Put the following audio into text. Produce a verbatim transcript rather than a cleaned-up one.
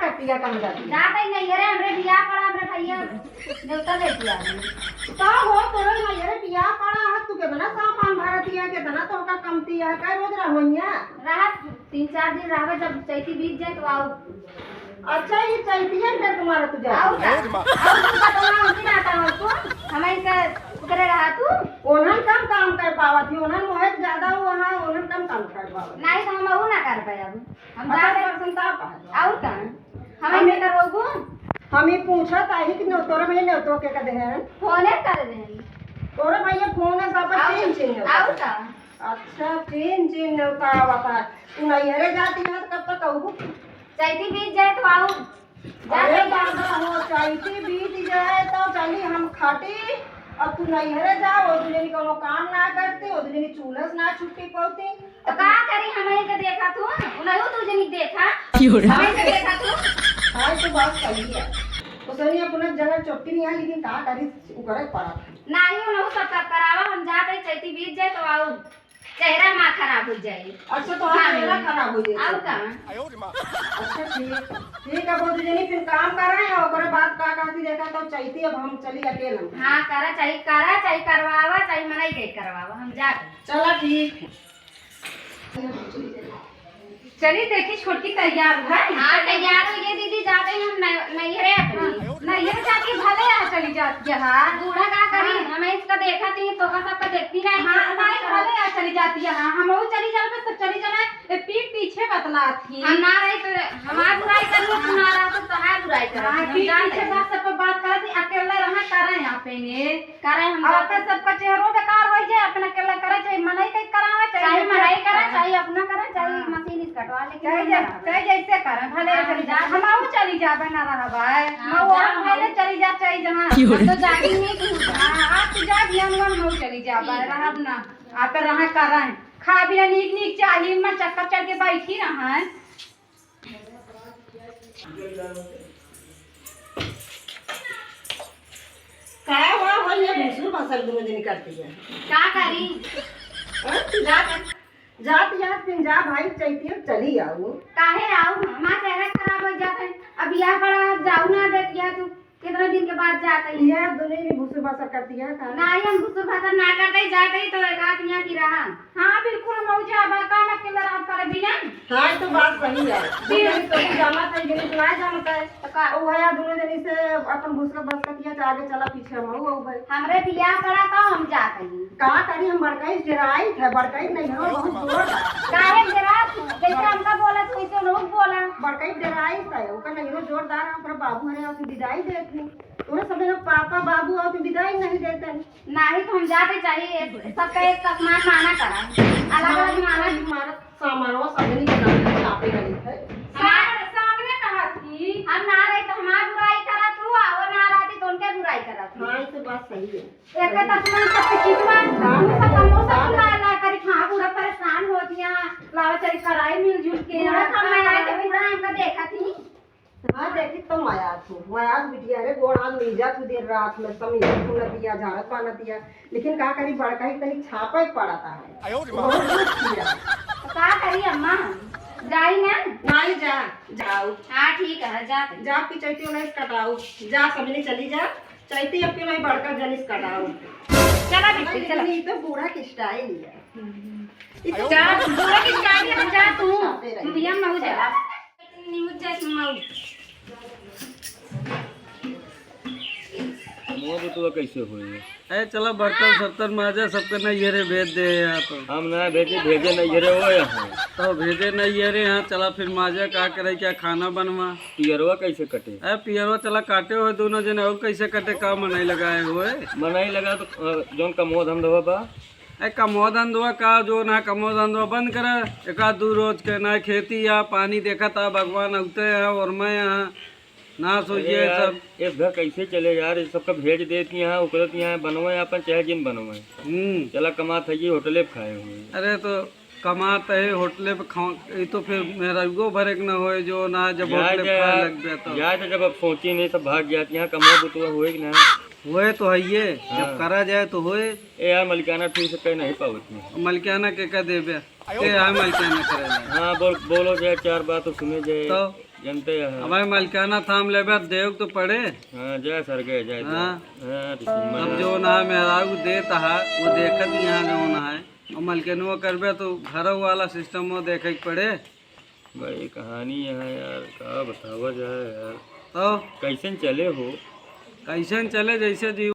कटिया कहाँ जाती है? जात ही नहीं, अरे हमरे बियाह पड़ा, हमरे भैया देवता लेके आ गए। का हो, तोरे नैहरे बियाह पड़ा है, तू कितना सामान भरती है, कितना तोहका कमती है, कै रोज रहोइया? रहत तीन चार दिन रहबे, जब चैती बीत जाए तो आओ। अच्छा, ये चैतिया में तुम्हारा तू जा? आओ का? आओ तू बतला, हमकी ना आता हो तू, हमें का उतरे रहा तू। ओनहन कम काम कर पावत ही, ओनहन मोहे ज्यादा हुआ है, ओनहन कम काम कर पावत। नहीं तो हम अहू ना कर पाए अब। हम अच्छा, जा रहे। और सुनता पाए। और का? हमें हमें के करवाबू? हम ये पूछत आही कि नो-, तोरा भैया नेवतो के का देहन? फोने कर देहन। तोरा भैया फोन है, सब और, चेन चेन है। और का? अच्छा, चेन चेन नेवता आवत है। तू नैहरे जाती है तो कब तक कहबू? चैती बीत जाए तो आऊ। अरे जाते हैं। दादा हो, चैती बीत जाए तो चली हम खटी, और तू नैहरे जा, वो दुनिया कोनो काम ना करती, वो दुनिया चूल्हा से ना छुट्टी पौती। तो का करी, हमही के देखा तू, उनहु तू जनी देखा। की हो रहा? हमही के देखा तू। हाँ, तो बात सही है। तो सही अपना जगह चोटी नहीं है, लेकिन का करी, उ करे पड़ा था। नाही, उनहु सब कर-, करावा, हम जात ही, चैती बीत जाए तो आऊ। चेहरा मा खराब हो जाए। अच्छा, तो हाँ, हाँ। चेहरा खराब हो जाए। और का? अच्छा, ठीक, ठीक है, बहुत जनी फिर काम कर रहे हैं, ओकरे बाद का कहती देखा तो चैती, अब हम चली अकेले। हाँ, करा चाही, करा चाही, करवावा चाही, मनई के करवावा, हम जात ही। चला ठीक है। चली देखी छोटकी तैयार है। हाँ, तैयार हो गई दीदी, जाते ही हम न-, नैहरे अपने। हाँ, नैहरे जाके भले यहाँ चली जाती है। हाँ। बूढ़ा का करी? हाँ। हमें इसका देखा थी, तो का सबका देखती नहीं। हाँ, नहीं, भले यहाँ चली जाती है। हाँ, हम वो चली जाओ, तो चली जाना। ए, पीठ पीछे बतला थी। हम ना रही तो हमार बुराई करू, तू ना रहा तो तोहार बुराई करू। हाँ, हम पीठ जान पीछे रहे। बात, सबको बात करती, अकेला रहा, करा यहाँ पे ने। करे हम और जाते। आपका सबका चेहरो बेकार हो जाए, अपना केला करे, चाहे मनई के करावे, चाहे चाहे मनई करे, चाहे अपना करे, चाहे हाँ। मशीन से कटवा ले, चाहे हम जै-, ना चाहे जैसे करे, भले हाँ, करी हम जाते। हम आऊ चली जाबे, ना रहबे। हाँ, मऊ जा, और हम पहले चली जा, चाहे जहाँ। की हो हम तो जाती नहीं कहीं। हाँ, आप तो जा, ध्यान में मऊ चली जाबे, ठीक है। रहब ना। आप रहा करें, खा भी ना, नीक नीक चाही, मैं चक्कर चढ़ के बैठी रहा है। का हुआ हो, ये भुसुर भसर दुनो जनी करती है? का करी? हाँ, तू जा, जात याद पिन जा भाई, चैतियो चली आऊ। काहे आऊ? हमार चेहरा खराब हो जात है। अब यह बड़ा जाऊ ना देत यह तू। कितना दिन के बाद जात है? यह दुनो जनी भुसुर भसर करती है का? नहीं, हम भुसुर भसर ना करते, जाते ही तो एक आध यहाँ की रहा। हाँ, बिल्कुल, हम मऊ जाबा, का मत के लड़ाई करे बिना। हाँ, ये तो बात सही है। फिर? दुनो जनी तो जानत है, जनी तो ना जानत है। तो का? वो है, दुनो जनी से अपन भुसका बस कतिया से आगे चला, पीछे हम हो भाई। हमरे बियाह पड़ा तो हम जात हई। का करी, हम बड़काई डेराई थे, बड़काई नहीं हो, बहुत जोर। काहे डेरात? जैसे हमका बोला, तो वैसे लोग बोला। बड़काई डेराई थे, ओकर नहीं हो जोरदार, हम पर बाबू हरे और विदाई देत नहीं। तोरे सब लोग पापा, बाबू और विदाई नहीं देते। नाही तो हम जाते चाहिए, सबका एक तक मान माना करा, अलग अलग माना। मारत सामानवा सब नहीं बना के छापे गई है। सामने, सामने कहा थी। हम ना रही तो हमार बुराई करा तू, आ वो ना रहती तो उनके बुराई करा तू। हाँ, ये तो बात सही है। एक तक मान सब कितना, हाँ, हम सब, हम सब हाँ। ला, ला करी, हाँ, बूढ़ा परेशान होती हैं, लावा चली कराई मिलजुल के, बूढ़ा हाँ, कम में आए हाँ। तो बूढ़ा हमका देखा थी। हाँ, देखी तो मयास हो, मयास बिटिया रे, गोड़ हाथ मिल जात हो दिन रात में, समीर को न दिया, झाड़त पाना दिया, लेकिन का करी, बड़का ही तनिक छापे पड़ता है। आयो रे माँ। बहुत दुख किया। तो का करी अम्मा, जाई ना? नहीं जा, जाओ। हाँ, ठीक है, जा। जा, आपकी चैती उन्नीस कटाओ, जा, सबने चली जा, चैती आपकी नहीं बड़का जनिस कटाओ। चला बिट्टी, चला। नहीं, ये तो बूढ़ा की style है। ये तो जा, बूढ़ा की style है, जा तू। छापे रही। भैया, मैं हो जा। निमुच जाए सुनाऊ। मोर बतुआ कैसे होई? ए, चला बर्तन सर्तन माजा, सबके नैहरे भेज दे यहाँ तो। हम ना भेजे, भेजे नैहरे हो यहाँ। तो भेजे नैहरे यहाँ, चला फिर माजा का करे, क्या खाना बनवा? पियरवा कैसे कटे? ए, पियरवा चला काटे हो दोनों जने, और कैसे कटे, का मनई लगाए होए? मनई लगा तो, अ, जौन कमवा धंधवा बा, ए, कमवा धंधवा का, जो ना कमवा धंधवा बंद करे, एक आध दू रोज के ना खेती या पानी देखत आ, भगवान अउते हैं और मैं यहाँ ना सोचिए अरे यार, सब। ये घर कैसे चले यार, ये सबका भेज देती यहाँ, उकरत यहाँ बनवे अपन चाहे जिन बनवे। हम्म। चला कमात है ये होटले पे खाए हुए। अरे तो कमात है होटले पे खाओ, ये तो फिर मेहरारुओ भरे के ना होए जो ना जब जाए होटले पे तो खाए यार, लग गया तो। जाए तो जब अब सोची नहीं सब भाग जाती यहाँ कमवा बुतवा हुए कि ना। वह तो है ये, जब हाँ। करा जाए तो होए। ए यार, मलिकाना ठीक से कह नहीं पावत नहीं। मलिकाना के कह देबे? के है मलकाना करे ला। हाँ, बोल, बोलो जाए, चार बात तो सुने जाए। तो? जनते हैं। अब भाई मलकाना थाम लेबे, देव तो पड़े। हाँ, जय सरगे, जय, जय। हाँ। हाँ, तो अब जो ना है, मेहरारू देत है, वो देखत यहाँ जो ना है। और मलकनवा करबे तो घरों वाला सिस्टम वो देखे के पड़े। बड़ी कहानी है यार, का बतावा जाए यार। तो? कैसन चले हो? कैसन चले, जैसे जी